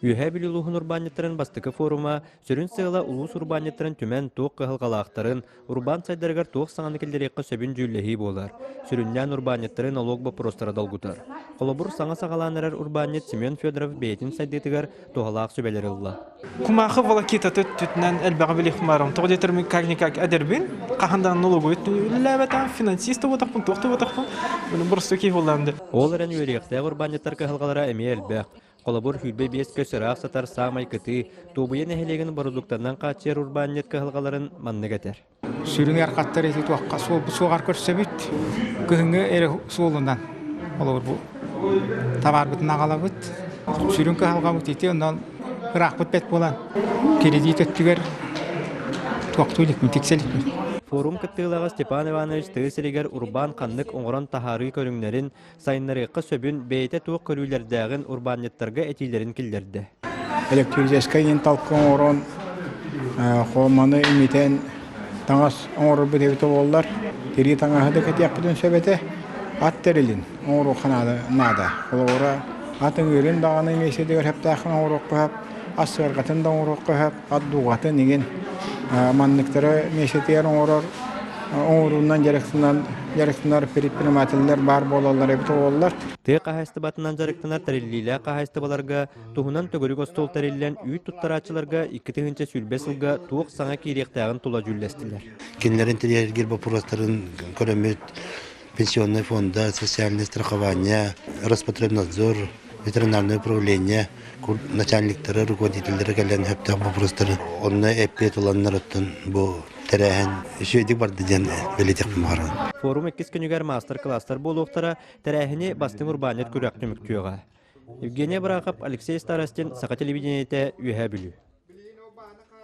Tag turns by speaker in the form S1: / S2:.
S1: Үөһээ Бүлүү улууһун урбаанньыттарын бастакы форума сүрүн сыала улуус урбаанньыттарын түмэн туох кыһалҕалаахтарын, урбаан сайдарыгар туох саҥаны киллэриэххэ сөбүн дьүүллэһии буолар. Сүрүннээн урбаанньыттары нолуок боппуруостара долгутар. Холобур, саҥа саҕалаан эрэр урбаанньыт Семен Федоров бэйэтин сайдыытыгар туһалаах сүбэлэри ылла.
S2: Кумаахы волокитата өттүтүнэн элбэҕи билиэхпин баарым. Тоҕо диэтэр мин как-никак эдэрбин, хаһан даҕаны налоговый үлэлээбэтэҕим, финансист да буолтахпын, туох да буолтахпын, боростуой киһи буоллаҕым дии.
S1: Ол эрэн үөрүйэхтээх урбаанньыттар кыһалҕалара эмиэ элбэх. Холобур, 25 көс ыраах сытар саамай кытыы, Туобуйа нэһилиэгин бородууктанан хааччыйар урбаанньыт кыһалҕаларын маннык этэр.
S3: Сүрүн ыарахаттар ити туохха суоҕар көрсөбүт. Кыһыҥҥы эрэ суолунан холобур бу табаарбытын аҕалабыт. Сүрүн кыһалҕабыт ити онон ыраахпыт бэт буолан кредит өттүгэр туохтуу иликпин, тиксэ иликпин.
S1: Форум кыттыылааҕа Степан Иванович тыа сиригэр урбаан ханнык оҥорон таһаарыы көрүҥнэрин сайыннарыахха сөбүн, бэйэтэ туох көрүүлэрдээҕин урбаанньыттарга этиилэрин киллэрдэ.
S3: Электрическэй иин талкы оҥорон, хооманы имитэн таҥас оҥорорбут эбитэ буоллар, тирии таҥаһы да кэтиэхпитин сөп этэ. Ат тэрилин оҥоруохха наада. Холобура, ат ыҥыырын даҕаны миэстэтигэр сөптөөххүн оҥоруохха сөп, ас сыарҕатын да оҥоруохха сөп, ат дууҕатын игин манныктары миэстэтигэр оҥорор оҥоруунан дьарыктанан дьарыктанар предпринимателлэр баар буолаллар эбит буоллар.
S1: Тыа хаһаайыстыбатынан дьарыктанар тэриллиилээх хаһаайыстыбаларга туһунан төгүрүк остуол тэриллэн үүт туттарааччыларга 2020 сылга туох саҥа киириэхтээҕин тула дьүүллэстилэр.
S4: Кинилэрин тириэргир боппуруостарын көрөммүт пенсионный фонда, социальное страхование, Роспотребнадзор, ветеринарное управление начальниктара, руководителлэрэ кэлэн сөптөөх боппуруостары онно эппиэт ыланнар оттон бу тэрээһин үчүгэйдик барда диэн бэлиэтиэхпин баҕарабын.
S1: Форум иккис күнүгэр маастар-кылаастар буолуохтара, тэрээһини бастыҥ урбаанньыт күрэх түмүктүөҕэ. Евгения Барахов, Алексей Старостин, Саха телевидениетэ, Үөһээ Бүлүү.